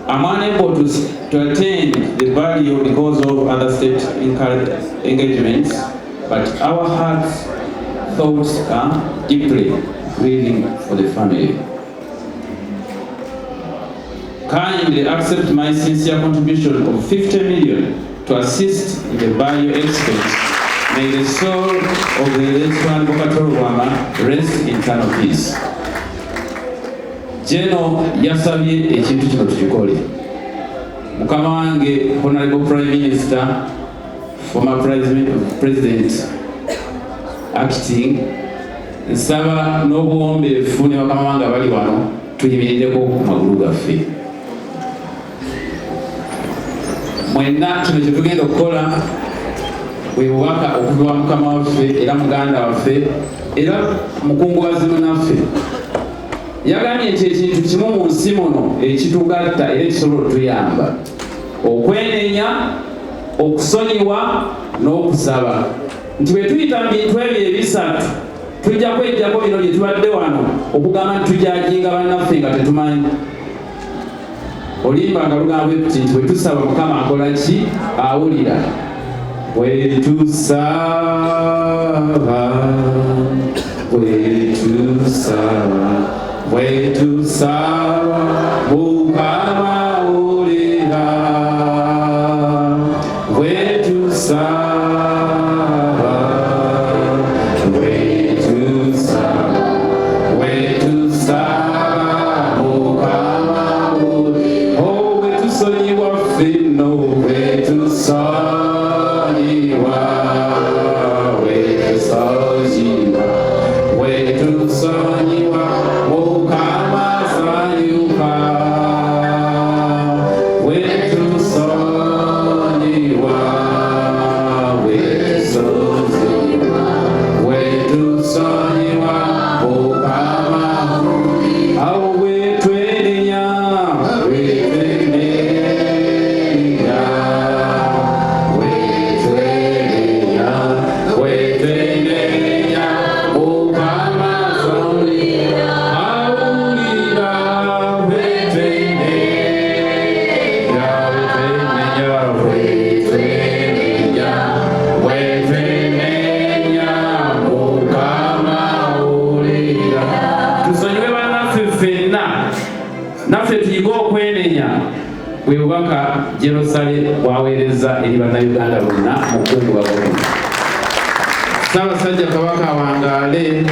I'm unable to attend the burial because of other state engagements, but our hearts, thoughts are deeply grieving for the family. Kindly accept my sincere contribution of 50 million to assist in the burial expense. May the soul of the late Honorable Kato Lubwama rest in eternal peace. General yasabye ekintu kino tukikole. Mukama wange Honorable Prime Minister, former President acting, nsaba n'obuwombeefu ne bakama bange abali wano tuyimirireko ku magulu gaffe. Mwenna kino kye tugenda okukola bwe bubaka okuva wa mukama waffe era muganda waffe era mukungubazi munaffe. Yagambye nti ekintu kimu mu nsi muno ekitugatta era ekisobola otuyamba okwenenya, okusonyiwa n'okusaba, nti bwe tuyita mu bintu ebyo ebisatu tujja kwejjako bino bye tubadde wano okugamba nti tujajinga bannaffe nga tetumanyi. Olimba nga lugamba bwe tuti nti bwe tusaba Mukama akola ki? Awulira. Bwe tusaba, bwe tusaba, bwe tusaba, Mukama awulira. Bwe tusaba, bwe tusaba, bwe tusaba, Mukama awulira. Oh, bwe tusonyiwa ffenno, bwe tusonyiwa, bwe tusonyiwa, bwe tusonyiwa, Mukama asanyuka. Bwe tusonyiwa, bwe tusonyiwa, bwe tusonyiwa, Mukama. Awo bwe twenenya, bwe twenenya, bwe twenenya, bwe twenenya, Mukama awulira, awulira. Bwe twenenya, bwe twenenya, bwe twenenya, bwe twenenya, Mukama awulira. Tusonyiwe bannaffe ffenna, naffe tuyige okwenenya. Bwe bubaka General bwaweereza eri Bannayuganda bonna mu kukungubaga kuno. Ssaabasajja Kabaka awangaale.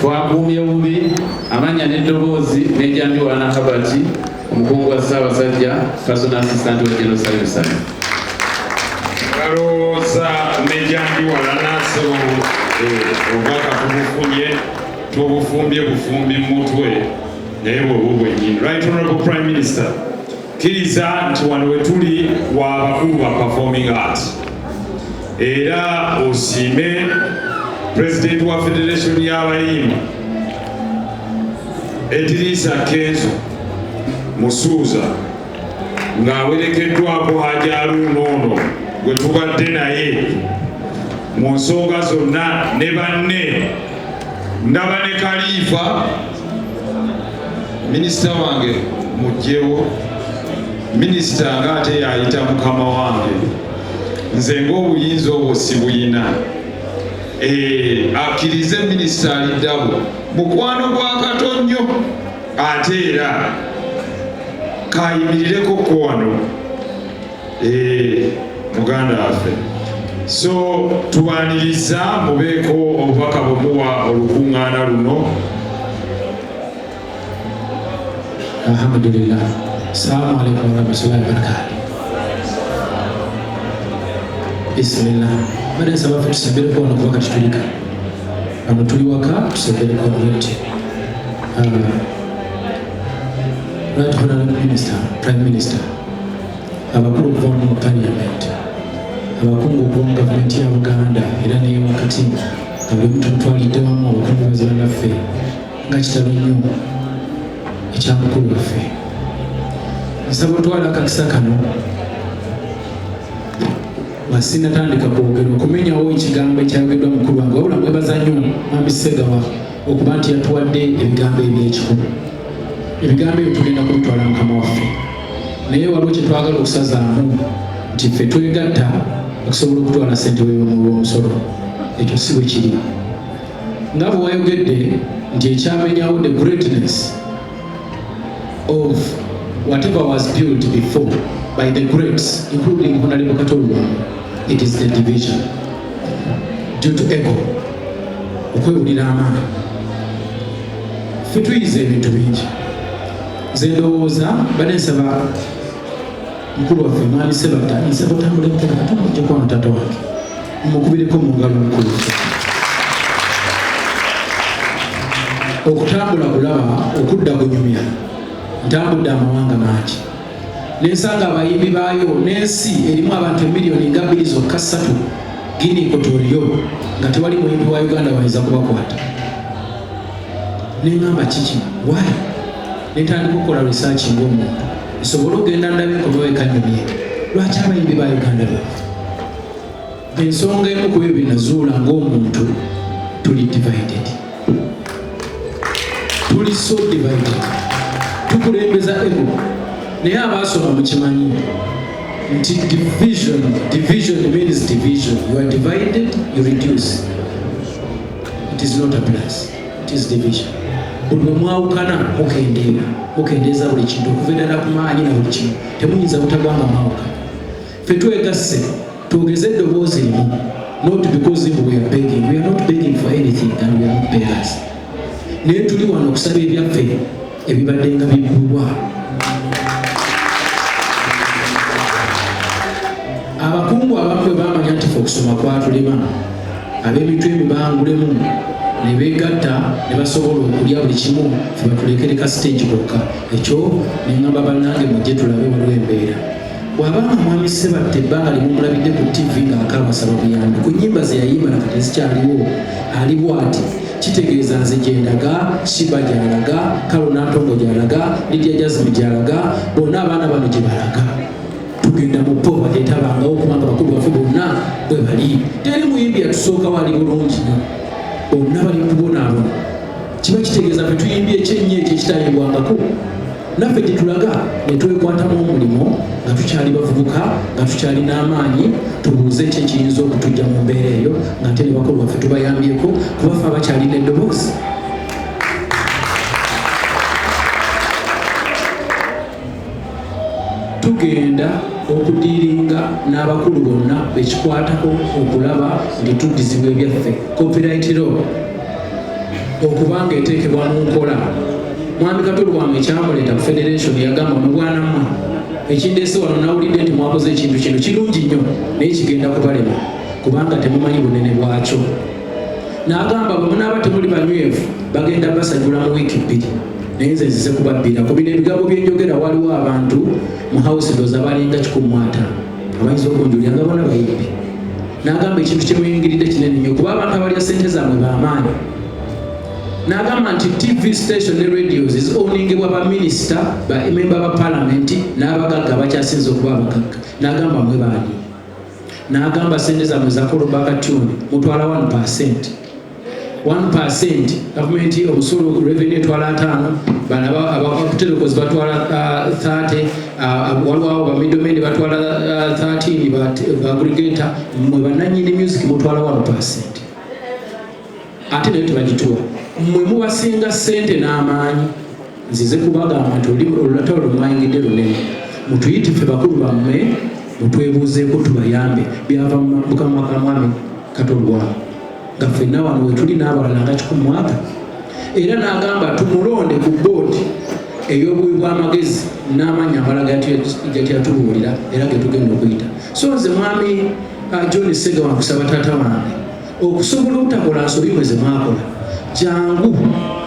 Twakuumye bubi amannya n'eddoboozi n'ejjandiwana Habert, omukungu wa Ssaabasajja, personal assistant wa General Salim Saleh. Balowooza nejjandiwalana so obubaka tubufunye, tubufumbye bufumbi mu mutwe, naye bwebwo bwennyini. Right Honorable Prime Minister, kkiriza nti wano we tuli wa bakulu ba performing art, era osiime President wa Federation y'Abayimbi, Edirisa Kenzo Musuuza, ng'awerekeddwako Haji Aluuna ono gwe tubadde naye mu nsonga zonna ne banne. Ndaba ne Kaliifa minisita wange mugjewo, minisita ng'ate yayita mukama wange, nze ng'obuyinza obwo sibuyina. Akkirize minisita aliddabo mukwano gwa Kato nnyo, ate era kayimirireko ko wano, muganda waffe. So tubaniriza, mubeeko obubaka bwe muwa olukuŋŋaana luno. Alhamdulillah. Assalamu alaikum warahmatullahi wabarakatuh. Bismillah. Mbadde nsaba ffe tusembere wano kuba kati tulika wano, tuli waka, tusembere bweti. Right Honorable Minister, Prime Minister, abakulu okuva mu Parliament, abakungu okuva mu gavumenti ya Buganda era neye wakati, nga buli omu tumutwalidde wamu, abakungubazi bannaffe, nga kitalo nnyo ekya mukulu waffe. Nsaba otwala akakisa kano nga sinnatandika kwogera okumenyawo ekigambo ekyayogeddwa mukulu wange, wabula mwebaza nnyo Mwami Segawa okuba nti yatuwadde ebigambo ebyekikulu. Ebigambo ebyo tugenda kubitwala mukama waffe. Naye waliwo kye twagala okusazaamu nti ffe twegatta okusobola okutwala ssente w'omusolo. Ekyo si bwe kiri. Nga bwe wayogedde nti ekyamenyawo the greatness of whatever was built before by the greats, including Honorable Kato Lubwama, it is the division due to ego, okwewulira amaanyi. Ffe tuyize ebintu bingi. Nze ndowooza badde nsaba mukulu waffe Mwami Sebatta, nsaba otambule mpola katono ojja kuba taata wange, mumukubireko mu ngalo mukulu. Okutambula kulaba, okudda kunyumya. Ntambudde amawanga mangi nensanga abayimbi baayo, n'ensi erimu abantu emiliyoni nga 2 zokka 3, Guinea Equatorial, nga tewali muyimbi wa Uganda wayinza kubakwata. Neŋŋamba kiki, why? Nentandika okukola research ng'omuntu nsobole okugenda ndabe enkomewo ekanyumye lwaki abayimbi ba Uganda bavu. Ensonga emu ku ebyo byenazuula ng'omuntu, tuli divided, tuli so divided, tukulembeza ego. Naye abaasoma mukimanyi nti division, division means division. You are divided, you reduce. It is not a plus, it is division. Buli bwe mwawukana mukendeera, mukendeeza buli kintu okuva eddala ku maanyi na buli kimu. Temuyinza butagwa nga mwawukana. Ffe twegasse twogeze eddoboozi limu, not because we are begging. We are not begging for anything and we are not beggars, naye tuli wano okusaba ebyaffe ebibadde nga bibbibwa. Abakungu abamu bwe bamanya nti fe okusoma kwatulema, ab'emitwe emibangulemu ne beegatta ne basobola okulya buli kimu, fe batulekere ka stage kokka. Ekyo neŋŋamba, bannange, mujje tulabe waliwo embeera. Bw'abanga Mwami Sebatta ebbanga limumulabidde ku TV ng'akaabasaba buyambi ku nnyimba ze yayimba, nakati ezikyaliwo, ali bw'ati, kitegeeza nze gye ndaga, Shiba gy'alaga, Kalo Nantongo gy'alaga, Lydia Jasmine gy'alaga, bonna abaana bano gye balaga. Tugenda mu poverty etabangawo, kubanga bakulu baffe bonna bwe bali. Teri muyimbi yatusookawo ali bulungi nnyo, bonna bali kubonaabona. Kiba kitegeeza ffe tuyimbye ekyennyo ekyo ekitayimbwangako, naffe gye tulaga ne twekwatamu omulimu nga tukyali bavubuka, nga tukyalina amaanyi, tubuuze ki ekiyinza okutujja mu mbeera eyo, nga ate ne bakulu baffe tubayambyeko, kuba ffe abakyalina eddoboozi. Tugenda okudiiringa n'abakulu bonna bekikwatako okulaba nti tuddizibwa ebyaffe. Copyright law okubanga eteekebwa mu nkola. Mwami Kato Lubwama ekyamuleeta ku federation, yagamba, "Mwe bwanammwe, ekindeese wano, nawulidde nti mwakoze ekintu kino kirungi nnyo, naye kigenda kubalema kubanga temumanyi bunene bwakyo." N'agamba, "Bwe munaaba temuli banywevu, bagenda basajula mu wiiki 2, naye nze nzize kubabbira." Ku bino ebigambo byenjogera, waliwo abantu mu house, ndowooza balinga 150 abayinza okunjulira, nga bona bayimbi. N'agamba, "Ekintu kyemuyingiridde kinene nnyo, kuba abantu abalya sente zammwe b'amaanyi." N'agamba nti TV station ne radios ziowningebwa baminisita, bamemba ba palamenti n'abagagga abakyasinze okuba abagagga. N'agamba, "Mwe baani?" N'agamba, "Sente zammwe za rollback tune mutwala 1%, 1%. Gavumenti omusolo revenue etwala 50, bano aba telcos batwala 30, waliwo abo ba middlemen batwala 13, ba aggregator. Mmwe bannannyini music mutwala 1%, ate nayo tebagituwa. Mmwe mubasinga ssente n'amaanyi. Nzize kubagamba nti olutalo lwe mwayingidde lunene. Mutuyite ffe bakulu bammwe, mutwebuuzeeko tubayambe." Byava mu kamwa ka Mwami Kato Lubwama, nga ffenna wano wetuli n'abalala nga 150. Era n'agamba tumulonde ku boodi ey'obuwi bw'amagezi n'amannya amalala gatyatubuulira era ge tugenda okuyita. So nze Mwami John Segawa, nkusaba taata wange, okusobola obutakola nsobi mwe ze mwakola, jangu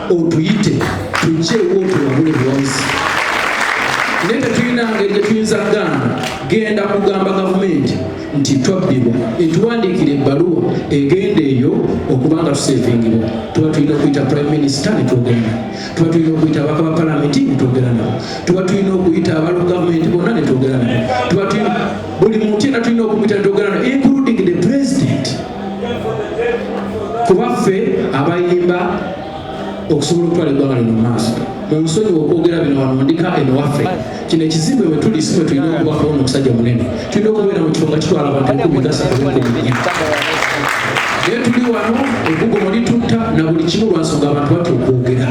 otuyite tujje ewo otuwabule buwabuzi. Naye tetulina ngeri gye tuyinza kugamba genda kugamba gavumenti nti twabbibwa, etuwandiikira ebbaluwa egenda eyo okuba nga tusevingibwa. Tuba tulina okuyita Prime Minister ne twogera nabo, tuba tulina okuyita ababaka ba palamenti ne twogera nabo, tuba tulina okuyita abali gavumenti bonna ne twogera nabo, tuba tulina buli muntu yenna tulina okumuyita ne twogera nabo, including the president, kuba ffe abayimba okusobola okutwala eggwanga lino mu maaso. Mu nsonyi okwogera bino wano, ndika eno waffe. Kino ekizimbe we tuli si bwe tulina okubako ono omusajja munene, tulina okubeera mu kifo nga kitwala abantu 3,400. Naye tuli wano, ebbugumu litutta na buli kimu lwa nsonga abantu batya okwogera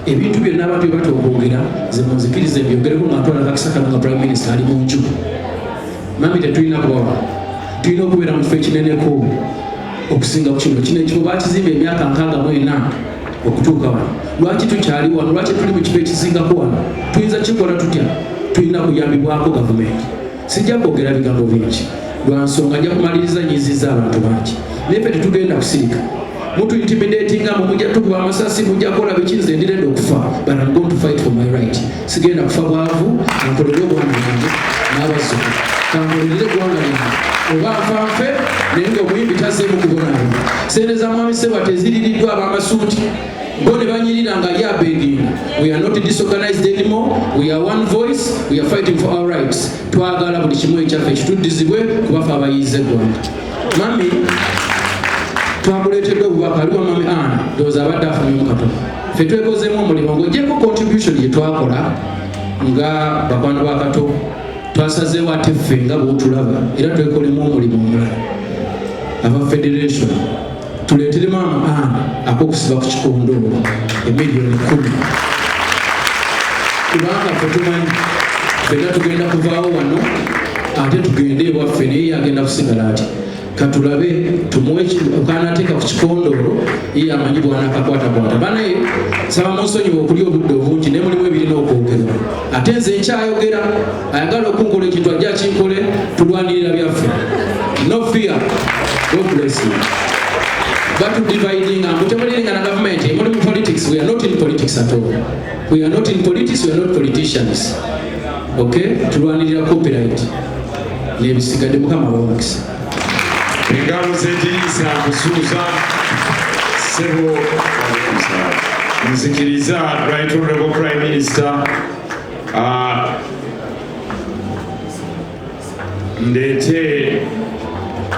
ebintu byonna. Abantu bye batya okwogera, nze munzikirize mbyogereko nga ntwala kakisa kano nga Prime Minister ali mu nju. Mami, tetulina kuba wano, tulina okubeera mu kifo ekineneko okusinga ku kino. Kino ekifo bakizimba emyaka 64 okutuuka wano. Lwaki tukyali wano? Lwaki tuli mu kifo ekisingako wano? Tuyinza kikola tutya? Tulina kuyambibwako gavumenti. Sijja kwogera bigambo bingi lwa nsonga nja kumaliriza nyiziza abantu bangi, naye ffe tetugenda kusirika. Mutu intimidatinga mu mujja tukuba amasasi, mujja kukola biki, nze ndi ready okufa, but I'm going to fight for my right. Sigenda kufa bwavu. Kankolere obwana bwange n'abazzukulu, kankolerere eggwanga lyange. Oba nfa nfe, naye nga omuyimbi tazzeemu kubonaabona. Sente za mwami Seba teziririddwa ab'amasuuti bo ne banyirira nga ye abeginga. We are not disorganized anymore. We are one voice. We are fighting for our rights. Twagala buli kimu ekyaffe kituddizibwe kubafe abayiiza eggwanga. Mami, twakuleetedde obubaka. Aliwa mami Ann, ndowooza abadde afunye katono. Ffe twekozeemu omulimu ng'ogyeko contribution gye twakola nga bakwano ba Kato. Twasazeewo ate ffe nga bwotulaba era twekolemu omulimu omulala aba federation, tuleetere maama Ann ak'okusiba ku kikondoolo 10 million, kubanga ffe tumanyi ffenna tugenda kuvaawo wano ate tugende ewaffe, naye ye agenda kusigala ati. Katulabe tumuwe kanateeka ku kikondoolo, ye amanyi bwanakakwatakwata. Banaye, saba munsonyiwa okulya obudde obungi, naye mulimu ebirina okwogerwa. Ate nze nkyayogera. Ayagala okunkola ekintu ajja akinkole. Tulwanirira byaffe. No fear. God bless you. Batudividinga mbu temuliringa na gavumenti, muli mu politics. We are not in politics at all. We are not in politics. We are not politicians, okay? Tulwanirira copyright n'ebisigadde. Mukama abawomukisa. Engalo z'ediriisa nkusuuza ssebo. Nzikiriza Right Honorable Prime Minister, ndeete